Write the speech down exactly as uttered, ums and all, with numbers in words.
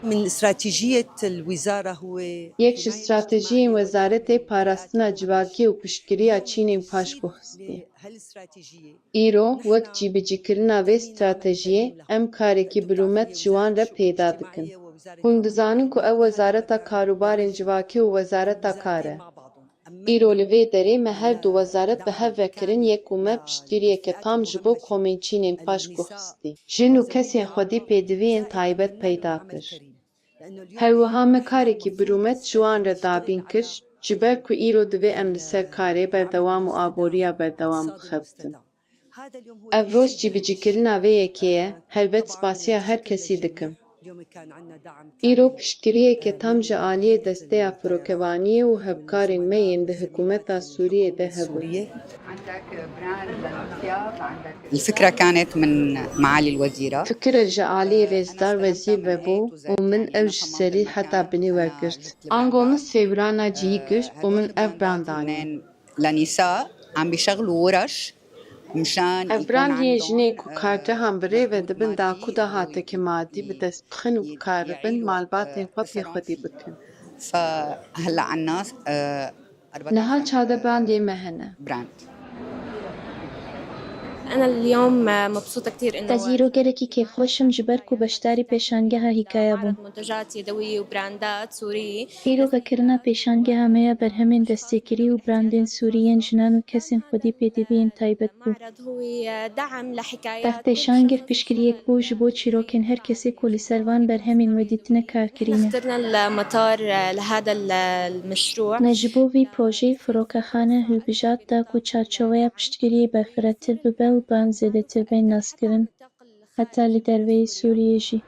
من استراتيجية الوزارة هو Yek ji stratejiyên wezaretê parastina civakî û piştgiriya çînên paşguhistî. Îro, wek cîbicîkirina vê stratejiyê, em karekî bi rûmet ji wan re peyda dikin. Hûn dizanin ku ew Wezareta Karûbarên Civakî û Wezareta Kar e. Îro li vê derê me her du wezaret bi hev ve kirin, yek û me piştgiriyeke tam ji bo komên çînên paşguhistî, jin û kesên xwedî pêdiviyên taybet peyda kir. Her wiha me karekî bi rûmet ji wan re dabîn kir, ji ber ku îro divê em li ser karê berdewam û aboriya berdewam bixebitin. Ev roj cîbicîkirina vê yekê ye, helbet spasiya her kesî dikim. Îro piştgiriyeke tam ji aliyê Desteya Firokevaniyê û hevkarên me yên di hikûmeta Sûriyê de hebû. الفكرة كانت من معالي الوزيرة. Fikir ji aliyê Rêzdar Wezîr ve bû û min ew ji serî heta binî wergirt. Ango min sêwirana cihî girt û min ev brand anî. لنساء عم بيشغلوا ورش مشان Ev brand yên jinên ku kargehan bi rê ve dibin da ku dahateke madî bi dest bixin û bikaribin malbatên xwe pê xwedî bikin. فهلا عنا آه، أربعة Niha çar de brandên me hene. براند. أنا اليوم مبسوطة كتير إنه Ez îro gelekî kêfxweş im ji ber ku beşdarî pêşangeha Hîkaya bûm. منتجات يدوية وبراندات سورية. Îro vekirina pêşangeha me ya berhemên destpêkirî û brandên Sûrî yên jinan û kesên xwedî pêdiviyên taybet bû. معرض هو دعم لحكايات Ev pêşangeh piştgiriyek bû ji bo çîrokên her kesê ku li ser van berhemên we dîtine kar kirîne. اخترنا المطار لهذا المشروع. Me ji bo vî projeyê firokexane hilbijart da ku çarçoveya piştgiriyê berfirehtir bibe û brand zêdetir bên naskirin, heta li derveyî Sûriyê jî.